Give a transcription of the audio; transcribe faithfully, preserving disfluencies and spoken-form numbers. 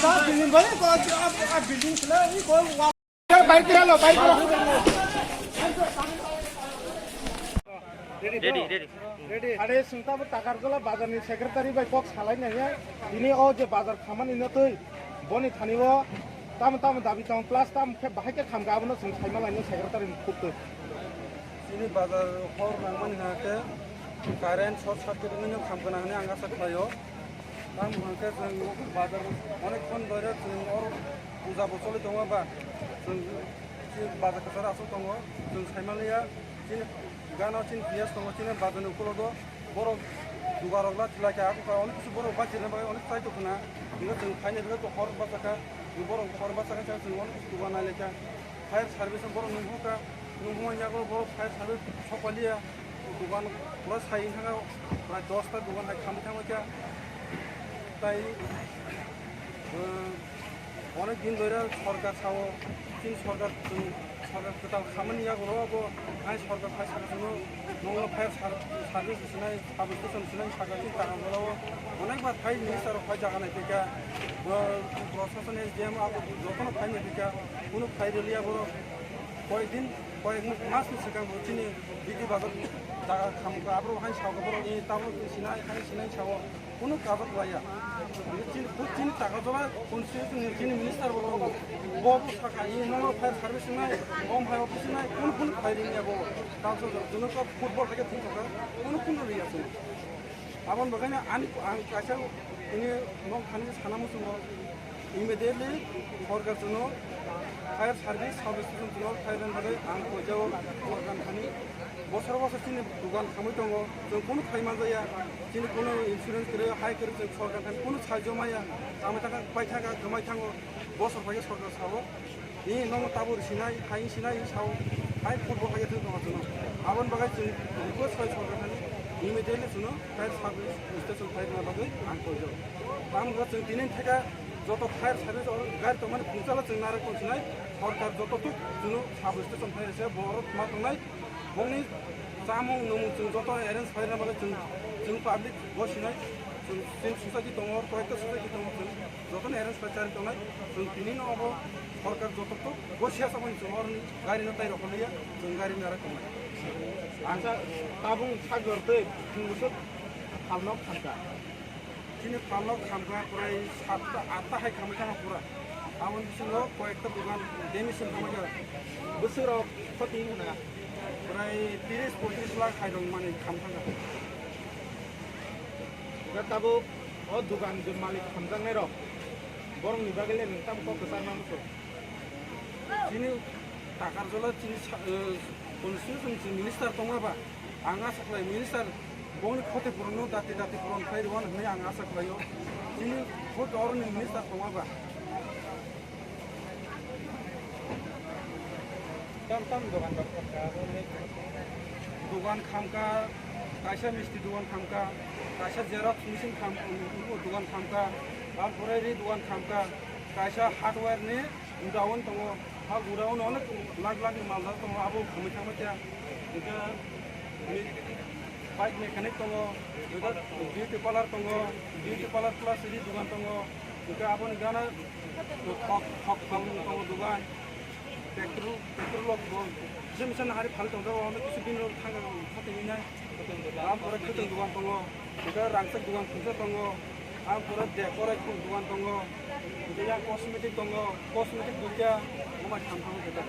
Building bai ko, a, a building sila, i ko, wa-, Bai kira lo, bai kira. Ready, ready. Are, sungta bo Takarjola bazar ni secretary bai kok salai nai ya. Ini o je bazar khamani no twi, boni thani o tamo tamo dabi tong, plus tamo khe bahai khe khamka, abono sung saima laino secretary ni khuk twi. Chini bazar hor nangmani hwnka khe current short circuit wngwi no khamkha na hwnwi ang asa khlaio. Tamo hwnka khe chwng bazar onek khon doire chwng oro puja bo choli tongo ba chwng chini bazar kwcharo aswk tongo, chwng saimaliya chini gana chini P S tongo, chini bazar ni ukulogo borok dugarok la chilai kha, onek kisu borok bachirina bagwi onek chai tongkhna, hwnwi chwng phainai bagwi hor bachakha, borok hor bachakha chwng onek kisu dugar nai lai kha. Fire service borok nungkha, nungmani yago borok fire service sokpaliya, dugan pura sai wngkha, prai dosta dugan hai khamwi thangwi kha. Tai, eh, onek din dhoira sorkar sao, chini sorkar, chini sorkar kwtal khamani yago ro bo, hai sorkar fire service no, nongno fire ser-, service sinai, sub station sinai, sakha chini Takarjolao onek bar phai minister rok phai jaga nai phaikha, bo proshashan S D M abo jotono phai nai phaikha, kunu phai rwliya borok. Koyek din, koyek mas ni swkang bo chini B D bazar jaga khamkha, abro hai sao borok ni tabuk sinai, hai sinai sao, kunu kajak laiya. Chini, chini Takarjola constituency ni chini minister bo tongo, bo bo sakha, i nono fire service nai, om hai office nai, kunu kunu phai ringya bo. Tamsok jono football hai khe thung thangkha, kunu kunu riya chwng. Aboni bagwi no ani, ang kaisa tini nok thani sana muchungo, immediately sorkar chwngno fire service, sub station chwngno fire rwna bagwi ang koijao sorkar thani. Bosor bosor chini dugan khamwi tongo, chwng kunu khai manjaya, chini kunu insurance kwrwi, hai kwrwi chwng sorkar thani kunu sahajyo maya, tamo thangkha, pai thangkha, kwmai thango, bosor phai khe sorkar sao. Ni nono tabuk sinai, hai sinai, sao, hai football hai thung tongo chwngno. Aboni bagwi chwng request khai sorkar thani, immediately chwngno fire service station khai rwna bagwi ang koijak. Tamo chwng tini theka joto fire service o gari tongmani phungchala chwng narwk tong sinai, sorkar joto tuk chwngno sub station khai rwse borok ma tongnai, bongni chamung nwmung chwng joto arrange khai rwna bagwi chwng, chwng public bo sinai, chwng, chwng society tongo, koyekta society tongo chwng. Jotono arrange khlai charwi tongnai, chwng tini no obo sorkar joto to bo siya saboni chwng oroni gari no tai rok liya, chwng gari nara tongnai. Ang sa tabung sagor tei phungusuk phalno khamkha. Chini phalno khamkha prai satta atta hai khamwi thangkha pura. Aboni bisingo koyekta dogan damage wng khamkha. Bwswk rok khoti wngna? Prai tiris poitris lakh hai rok mani khamkha. Hwnkhe tabuk o dugan je malik hamjaknairok, borokni bagwi le nwng tamo kok kwchar ma muchung? Chini Takarjola chini sa-, eh, constitution chini minister tongma ba, ang asa khlai minister bongni khoti phuranno dati dati phuran khlai rwna hwnwi ang asa khlaio. Chini hot oroni minister tongma ba. Tam tam dogan rok khamkha, abo le. Dogan khamkha, kaisa misti dogan khamkha, kaisa xerox machine kham-, dogan khamkha, tar pore ri dogan khamkha, kaisa hardware ni godown tongo, ha godown o onek lakh lakh ni mal dal tongo, abo khamwi thangma khe. Hwnkhe mi-, bike mechanic tongo, hwnkhe beauty parlor tongo, beauty parlor plus ri dogan tongo, hwnkhe aboni gana Thok, thok, thok, thok, dugan. Petrol, petrol rok bo. Jemisa nahari phal tong jago, ono kisu bini rok thang, thang tini nai. Am pore khwtwng dugan tongo. Hwnkhe rangchak dugan khungsa tongo. Am pore dekor dugan tongo. Hwnkhe yang cosmetic tongo. Cosmetic duita. Omo thang thang khe ta.